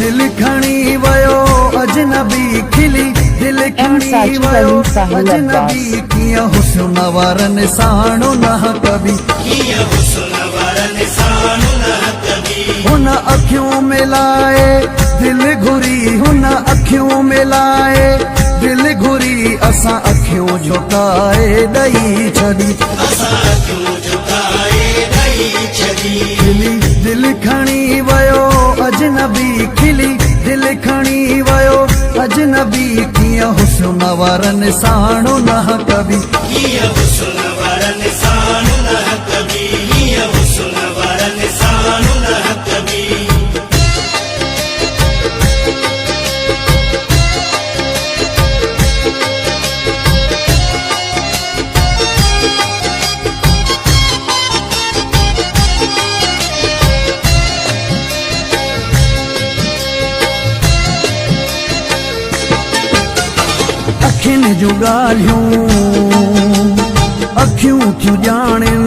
دل کڻي ويو اجنبي کلي دل ايم کڻي ساجد ويو علي ساحل اجنبي عباس. ڪيئن حسن وارن ساڻ نه ڪبي. ڪيئن حسن وارن ساڻ نه ڪبي. هن اکيون ملائي دل گهري هن اکيون ملائي دل گهري اسان اکيون جهڪائي ڏئي ڇڏي. اسان اکيون جهڪائي ڏئي ڇڏي. کلي دل کڻي ويو اجنبي کلي دل کڻي ويو اجنبي ڪيئن حسن وارن ساڻ نه ڪبي. ڪيئن حسن وارن ساڻ نه ڪبي. ڪيئن حسن وارن ساڻ نه ڪبي. اکين جون ڳالهيون اکيون ٿيون ڄاڻين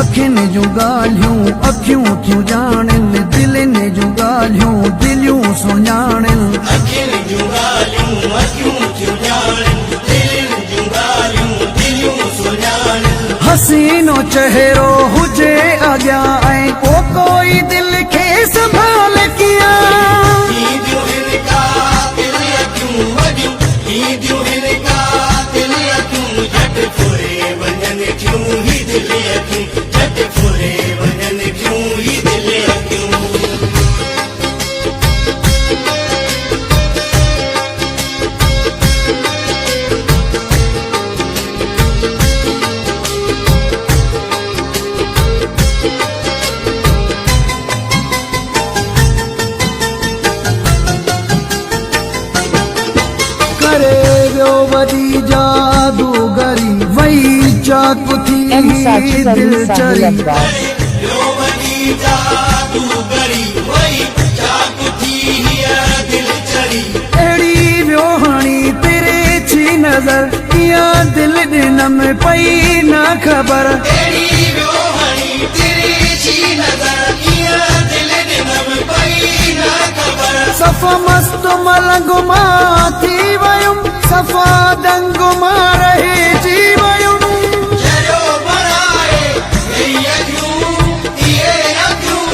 اکين جون ڳالهيون اکيون ٿيون ڄاڻين دلين جون ڳالهيون دليون سڃاڻين. اکين جون ڳالهيون اکيون ٿيون ڄاڻين دلين جون ڳالهيون دليون سڃاڻين. حسينو چهرو هجي اڳيان ۽ پو ڪوئي دل کي سنڀال ڪيان. اينديون هن قاتل اکيون وڏيون اينديون هن قاتل اکيون جهٽ ڦري وڃن ٿيون هي دل اکيون جهٽ ڦري وڃن ٿيون هي دل اکيون. ڪري ويو وڏي جادوگري وئي چاڪ ٿي ايم ساجد علي دل ساحل چري. عباس. ڪري ويو وڏي جادوگري وئي چاڪ ٿي هيء دل چري. اهڙي ويو هڻي ترڇي نظر ڪيئن دل ڏنم پئي نه خبر. اهڙي ويو هڻي ترڇي نظر ڪيئن دل ڏنم پئي نه خبر. صفا مست ملنگ مان ٿي ويم صفا دنگ مان رهجي ويم. چريو بڻائي هي اکيون اهي اکيون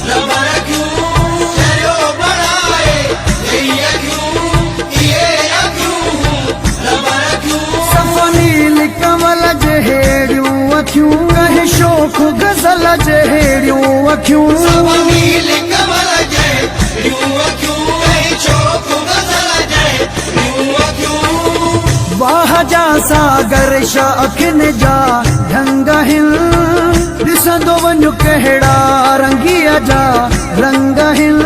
رب رکيون. چريو بڻائي هي اکيون اهي اکيون رب رکيون. صفا نيل ڪنول جهڙيون اکيون ڪنهن شوخ غزل جهڙيون اکيون. صفا نيل ڪنول جهڙيون اکيون ڪنهن شوخ غزل جهڙيون اکيون. واهه جا ساگر شاهه اکين جا ڍنگ آهن ڏسندو وڃ ڪهڙا رنگيء جا رنگ آهن.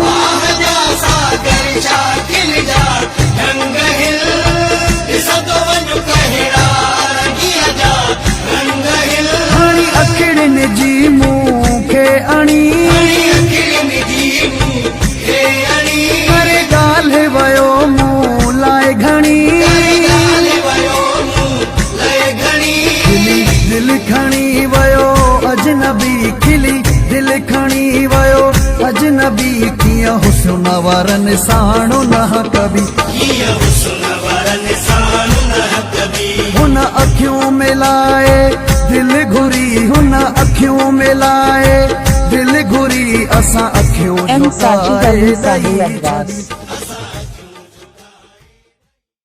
واهه جا ساگر شاهه اکين جا ڍنگ آهن ڏسندو وڃ ڪهڙا رنگيء جا رنگ آهن. هڻي اکڙين جي مون کي اڻي. هڻي اکڙين جي مون کي اڻي. ڪري ڳالهه ويو مون لاء گهڻي. ڪري ڳالهه ويو مون لاء گهڻي. کلي دل کڻي ويو اجنبي کلي دل کڻي ويو اجنبي ڪيئن حسن وارن ساڻ نه ڪبي. ڪيئن حسن وارن ساڻ نه ڪبي. هن اکيون ملائي دل گهري هن اکيون ملائي دل گهري اسان اکيون ايم ساجد جهڪائي علي ساحل ڏئي عباس. ڇڏي.